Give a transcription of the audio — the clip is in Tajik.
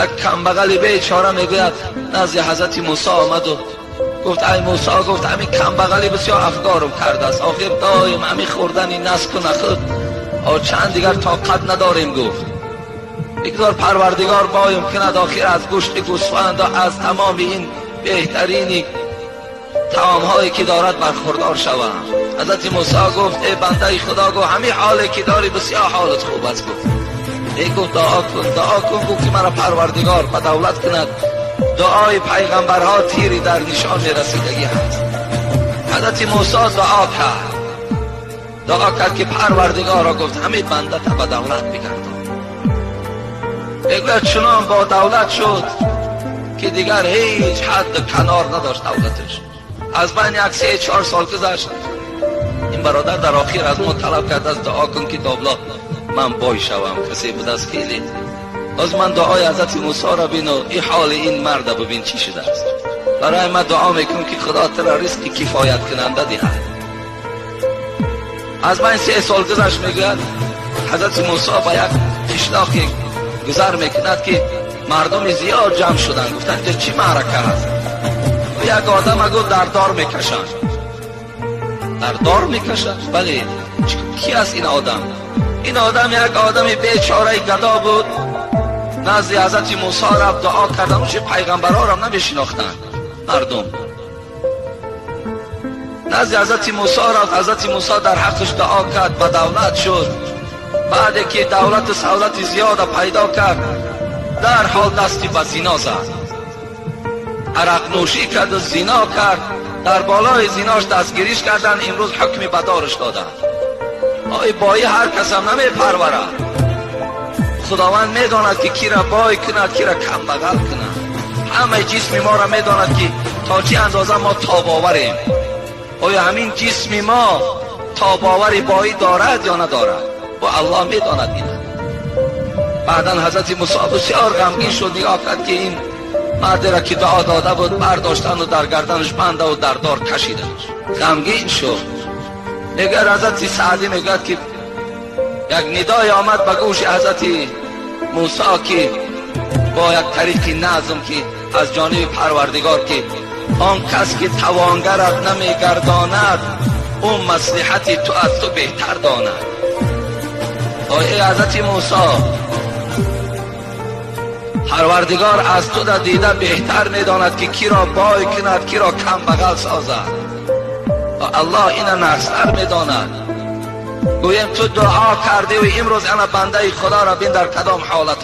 Як камбағали бечора мегӯяд назди ҳазрати Мусо омаду гуфт: ай Мусо, гуфт, ҳамин камбағалӣ бисёр афгорум кардааст. Охир доим ҳамин хӯрдани наску нахӯд, чанд дигар тоқат надорем. Гуфт: бигзор Парвардигор боем кунад, охир аз гӯшти гӯсфанду аз тамоми ин беҳтарини таомҳое ки дорад бархӯрдор шавам. Ҳазрати Мусо гуфт: эй бандаи Худо, гуфт, ҳамин ҳоле ки дорӣ бисёр ҳолат хуб аст. Гуфт: эй, гуфт, дуо кун, дуо кун, гуфт, ки маро Парвардигор ба давлат кунад. Дуои пайғамбарҳо тири дар нишон мерасидагӣ ҳаст. Ҳазрати Мусо дуо кард, дуо кард, ки Парвардигорро, гуфт, ҳамин бандата ба давлат бигардон. Мегӯяд, чунон бо давлат шуд, ки дигар ҳеҷ ҳадду канор надошт давлаташ. Аз байн як 3-4 сол гузашт. Ин бародар дар охир аз мо талаб кардааст: дуо кун, ки домла, ман бой шавам. Касе будааст хеле. Боз ман дуои ҳазрати Мусоро бину, ин ҳоли ин марда бибин, чӣ шудааст. Барои ман дуо мекунам, ки Худо туро ризқи кифояткунанда диҳад. Аз байн 3 сол гузашт. Мегӯяд, ҳазрати Мусо ба як қишлоқе гузар мекунад, ки мардуми зиёд ҷамъ шуданд. Гуфтанд: инҷа чӣ маърака аст? Як одама, гуфт, дар дор мекашанд. Дар дор мекашанд, бале. Ки аст ин одам? Ин одам як одами бечораи гадо буд. Назди ҳазрати Мусо рафт, дуо кардан. Чӣ пайғамбарҳоро намешинохтанд мардум. Назди ҳазрати Мусо рафт, ҳазрати Мусо дар ҳаққаш дуо кард, ба давлат шуд. Баъде ки давлату савлати зиёда пайдо кард, дарҳол дасти ба зино зад, арақнӯшӣ карду зино кард. Дар болои зинош дастгириш карданд, имрӯз ҳукми ба дораш доданд. Ой, боӣ ҳар касам намепарварад. Худованд медонад, ки кира бой кунад, кира камбағал кунад. Ҳамаи ҷисми моро медонад, ки то чӣ андоза мо тобоварем. Оё ҳамин ҷисми мо тобовари боӣ дорад ё надорад? Бо Аллоҳ медонад ина. Баъдан ҳазрати Мусо бисёр ғамгин шуд. Нигоҳ кард, ки ин мардеро, ки дуо дода буд, бардоштану дар гарданаш бандаву дар дор кашиданаш. Ғамгин шуд. Мегӯяд, ҳазрати Саъдӣ мегӯяд, ки як нидое омад ба гӯши ҳазрати Мусо, ки бо як тариқи назм, ки аз ҷониби Парвардигор, ки он кас ки тавонгарат намегардонад, ӯ маслиҳати ту аз ту беҳтар донад. Ой, эй ҳазрати Мусо, Парвардигор аз ту да дида беҳтар медонад, ки киро бой кунад, киро камбағал созад. Аллоҳ ина нағзтар медонад. Гӯем, ту дуо кардиву имрӯз ана бандаи Худоро бин, дар кадом ҳолат.